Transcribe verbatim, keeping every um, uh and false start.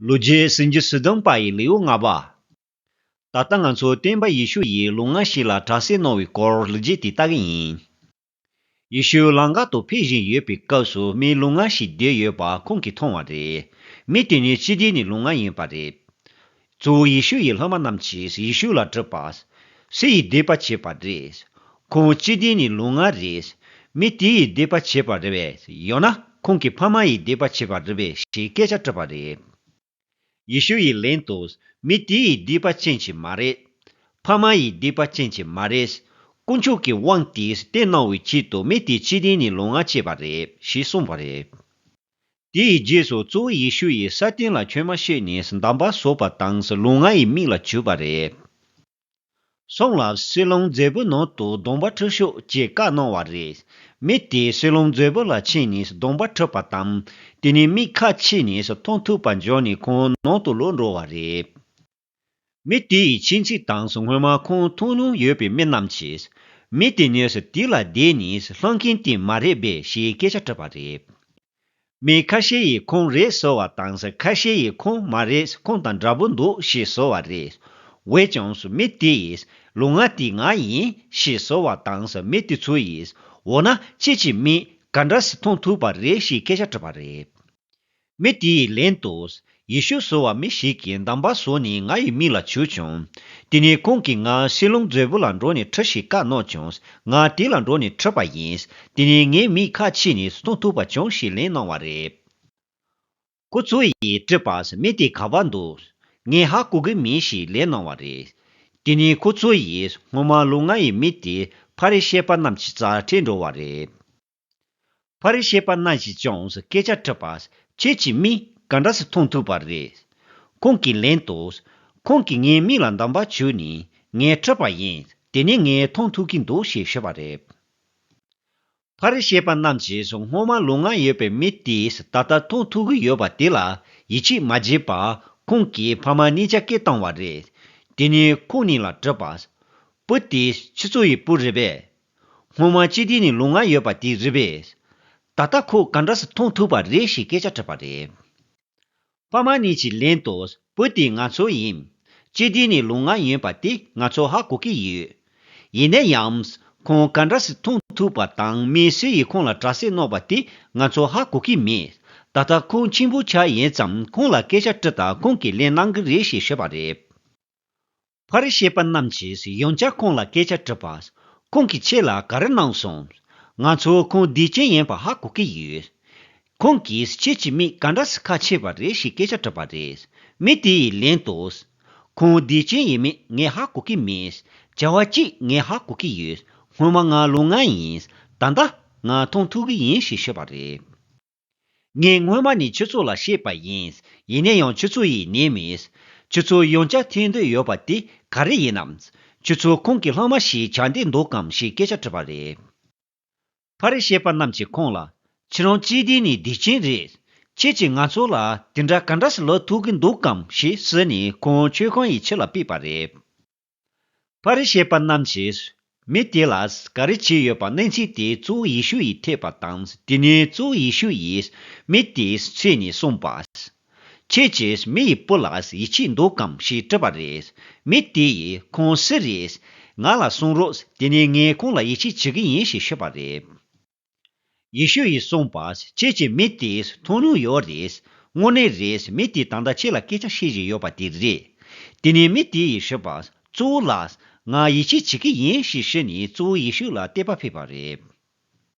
ལོ་རྒྱུས་སུམ་ཅུ་སོ་བདུན་པ་ཡི་ལེའུ་ལྔ་པ། ད་ལྟ་ང་ཚོ་སྟོན་པ་ཡེ་ཤུ་ཡིས་ལུང་ང་ཞིག་ལ་དྲག་སྐྱེད་གནང་བའི་སྐོར་ལོ་རྒྱུས་དེ་ལྟ་གི་ཡིན། ཡེ་ཤུ་ལམ་ཁ་དུ་ཕེབས་བཞིན་ཡོད་པའི་སྐབས་སུ་མི་ལུང་ང་ཞིག་བསྡད་ཡོད་པ་ཁོང་གིས་མཐོང་བ་རེད། མི་དེ་ནི་སྐྱེ་ལྡན་ནི་ལུང་ང་ཡིན་པ་རེད། གཙོ་བོ་ཡེ་ཤུ་ཡི་སློབ་མ་རྣམས་ཀྱིས་ཡེ་ཤུ་ལ་དྲིས་པ། སུ་ཡིས་སྡིག་པ་བྱས་པ་རེད། ཁོང་སྐྱེ་ལྡན་ནི་ལུང་ང་རེད། མི་དེ་ཡིས་སྡིག་པ་བྱས་པ་རེད་པས། ཡང་ན་ཁོང་གི་ཕ་མ་ཡིས་སྡིག་པ་བྱས་པ་རེད་པས་ཞེས་སྐད་ཆ་དྲིས་པ་རེད། ཡེ་ཤུ་ཡིས་ལན་དུ། མི་དེ་ཡིས་སྡིག་པ་ཅན་ཅིག་མ་རེད། ཕ་མ་ཡིས་སྡིག་པ་ཅན་ཅིག་མ་རེད། དཀོན་མཆོག་གི་དབང་དེས་བསྟན་གནང་བའི་ཆེད་དུ་མི་དེ་སྐྱེ་ལྡན་ནི་ལུང་ང་སྐྱེས་པ་རེད་ཞེས་གསུངས་པ་རེད། དེའི་རྗེས་སུ་གཙོ་བོ་ཡེ་ཤུ་ཡིས་ས་སྟེང་ལ་མཆིལ་མ་བཤད་ནས་འདམ་བག་བཟོས་པ་དང་ལུང་ང་ཡི་མིག་ལ་བྱུགས་པ་རེད། སོང་ལ་སི་ལོམ་རྫིང་བུ་ནང་དུ་སྡོམ་པ་ཁྲིད་ཤོག་ཅེས་བཀའ་གནང་བ་རེད། མི་དེས་སི་ལོམ་རྫིང་བུ་ལ་ཕྱིན་ནས་སྡོམ་པ་ཁྲིད་པ་དང་། དེ་ནས་མིག་ཁ་ཕྱེ་ནས་མཐོང་ཐུབ་པ་བྱུང་ནས་ཁོང་ནང་དུ་ལོག་འགྲོ་བ་རེད། མི་དེ་ཡི་ཁྱིམ་མཚེས་དང་སྔོན་མ་ཁོང་མཐོང་མྱོང་ཡོད་པའི་མི་རྣམས་ཀྱིས། མི་དེ་ནི་དེ་ལ་བསྡད་ནས་སློང་མཁན་དེ་མ་རེད་པས་ཞེས་སྐད་ཆ་དྲིས་པ་རེད། མི་ཁ་ཤས་ཡིས་ཁོང་རེད་ཟེར་བ་དང་ཁ་ཤས་ཡིས་ཁོང་མ་རེད་ཁོང་དང་འདྲ་པོ་འདུག་ཞེས་ཟེར་བ་རེད། འོན་ཀྱང་མི་དེ་ཡིས་ལུང་ང་དེ་ང་ཡིན་ཞེས་ཟེར་བ་དང་མི་དེ་ཚོ་ཡིས་འོ་ན་ཁྱེད་ཀྱིས་མིག་ག་འདྲ་སེ་མཐོང་ཐུབ་པ་རེད་ཞེས་སྐད་ཆ་དྲིས་པ་རེད། མི་དེ་ཡིས་ལན་དུ། ཡེ་ཤུ་ཟེར་བ་མི་ཞིག་གིས་འདམ་བག་བཟོས་ནས་ང་ཡི་མིག་ལ་བྱུགས་བྱུང་། དེ་ནས་ཁོང་གིས་ང་སི་ལོམ་རྫིང་བུ་ལ་འགྲོ་ནས་ཁྲིད་ཞེས་བཀའ་གནང་བྱུང་། ང་དེ་ལ་འགྲོ་ནས་ཁྲིད་པ་ཡིན། དེ་ནས་ངའི་མིག་ཁ་ཕྱེ་ནས་མཐོང་ཐུབ་པ་བྱུང་ཞེས་ལན་གནང་བ་རེད། ཁོ་ཚོ་ཡིས་དྲིས་པ། མི་དེ་ག་པར་འདུག་ངས་ཧ་གོ་གི་མེད་ཞེས་ལན་གནང་བ་རེད། དེ་ནས་ཁོ་ཚོ་ཡིས་སྔོན་མ་ལུང་ང་ཡི་མི་དེ་ཕ་རི་ཤི་པ་རྣམས་ཀྱི་རྩར་ཁྲིད་འགྲོ་བ་རེད། ཕ་རི་ཤི་པ་རྣམས་ཀྱིས་ཀྱང་སྐད་ཆ་དྲིས་པ། ཁྱེད་ཀྱིས་མིག་ག་འདྲ་སེ་མཐོང་ཐུབ་པ་རེད། ཁོང་གིས་ལན་དུ། ཁོང་གིས་ངའི་མིག་ལ་འདམ་བག་བྱུགས་ནས་ངས་ཁྲིད་པ་ཡིན། དེ་ནས་ངས་མཐོང་ཐུབ་ཀྱི་འདུག་ཞེས་ཞུས་པ་རེད། ཕ་རི་ཤི་པ་རྣམས་ཀྱིས་སྔོན་མ་ལུང་ང་ཡོད་པའི་མི་དེས་ད་ལྟ་མཐོང་ཐུབ་ཀྱི་ཡོད་པ་དེ་ལ་ཡིད་ཆེས་མ་བྱས་པར་ཁོང་གི་ཕ་མ་གཉིས་ཆ་སྐད་བཏང་བ་རེད། དེ་ནས་ཁོང་གཉིས་ལ་དྲིས་པ། བུ་དེ་ཁྱེད་ཚོ་ཡི་བུ་རེད་པས། སྔོན་མ་སྐྱེ་ལྡན་ནི་ལུང་ང་ཡོད་པ་དེ་རེད་པས། ད་ལྟ་ཁོ་ག་འདྲ་སེ་མཐོང་ཐུབ་པ་རེད་ཞེས་སྐད་ཆ་དྲིས་པ་རེད། ཕ་མ་གཉིས་ཀྱིས་ལན་དུ་བུ་དེ་ང་ཚོ་ཡིན། སྐྱེ་ལྡན་ནི་ལུང་ང་ཡིན་པ་དེ་ང་ཚོ་ཧ་གོ་གི་ཡོད། ཡིན་ན་ཡང་། ཁོང་ག་འདྲ་སེ་མཐོང་ཐུབ་པ་དང་མི་སུ་ཡིས་ཁོང་ལ་དྲག་སྐྱེད་གནང་བ་དེ་ང་ཚོ་ཧ་གོ་གི་མེད། ད་ལྟ་ཁོང་ཆེན་པོ་ཆགས་ཡིན་ཙང་ཁོང་ལ་སྐད་ཆ་དྲིས་དང་ཁོང་གིས་ལན་གནང་གི་རེད་ཞེས་ཞུས་པ་རེད། ཕ་རི་ཤི་པ་རྣམས་ཀྱིས་ཡང་བསྐྱར་ཁོང་ལ་སྐད་ཆ་དྲིས་པ། ཁོང་གིས་ཁྱེད་ལ་ག་རེ་གནང་སོང་། ང་ཚོ་ཁོང་སྡིག་ཅན་ཡིན་པ་ཧ་གོ་གི་ཡོད། ཁོང་གིས་ཁྱེད་ཀྱི་མིག་ག་འདྲ་སེ་ཁ་ཕྱེས་པ་རེད་ཞེས་སྐད་ཆ་དྲིས་པ་རེད། མི་དེ་ཡིས་ལན་དུ། ཁོང་སྡིག་ཅན་ཡིན་མིན་ངས་ཧ་གོ་གི་མེད། བྱ་བ་གཅིག་ངས་ཧ་གོ་གི་ཡོད། སྔོན་མ་ང་ལུང་ང་ཡིན། ད་ལྟ་ང་མཐོང་ཐུབ་གི་ཡིན་ཞེས་ཤོད་པ་རེད། ངས་སྔོན་མ་ནས་ཁྱོད་ཚོ་ལ་བཤད་པ་ཡིན། ཡིན་ན་ཡང་ཁྱོད་ཚོ་ཡིས་ཉན་མེད། ཁྱོད་ཚོ་ཡང་བསྐྱར་ཐོན་འདོད་ཡོད་པ་དེ་ག་རེ་ཡིན་ནམ། ཁྱོད་ཚོ་ཁོང་གི་སློབ་མ་ཞིག་ཆགས་འདོད་འདུག་གམ་ཞེས་སྐད་ཆ་དྲིས་པ་རེད། ཕ་རི་ཤི་པ་རྣམས་ཀྱིས་ཁོང་ལ། ཁྱེད་རང་སྐྱེ་ལྡན་ནི་སྡིག་ཅན་རེད། ཁྱེད་ཀྱིས་ང་ཚོ་ལ་དེ་འདྲ་ག་འདྲ་སེ་ལབ་ཐུབ་ཀྱི་འདུག་གམ་ཞེས་ཟེར་ནས་ཁོང་མཆོད་ཁང་ཡི་ཕྱི་ལ་ཕུད་པ་རེད། ཕ་རི་ཤི་པ་རྣམས་ཀྱིས་མི་དེ་ལ་ག་རེ་བྱས་ཡོད་པ་གནས་ཚུལ་དེ་གཙོ་བོ་ཡེ་ཤུ་ཡིས་ཐོས་པ་དང་དེ་ནས་གཙོ་བོ་ཡེ་ཤུ་ཡིས་མི་དེའི་མཚན་ནས་གསུངས་པ། ཁྱེད་ཀྱིས་མི་ཡི་བུ་ལ་ཡིད་ཆེས་འདུག་གམ་ཞེས་དྲིས་པ་རེད། མི་དེ་ཡིས་ཁོང་སུ་རེད། ང་ལ་གསུང་རོགས་དེ་ནས་ངས་ཁོང་ལ་ཡིད་ཆེས་བྱེད་ཀྱི་ཡིན་ཞེས་ཤོད་པ་རེད། ཡེ་ཤུ་ཡིས་གསུངས་པ། ཁྱེད་ཀྱིས་མི་དེ་མཐོང་མྱོང་ཡོད་རེད། དངོས་གནས་རེད། མི་དེ་ད་ལྟ་ཁྱེད་ལ་སྐད་ཆ་བཤད་བཞིན་ཡོད་པ་དེ་རེད། དེ་ནས་མི་དེ་ཡིས་ཞུས་པ། གཙོ་བོ་ལགས། ང་ཡིད་ཆེས་བྱེད་ཀྱི་ཡིན་ཞེས་ཞུས་ནས་གཙོ་བོ་ཡེ་ཤུ་ལ་དད་པ་ཕེབས་པ་རེད།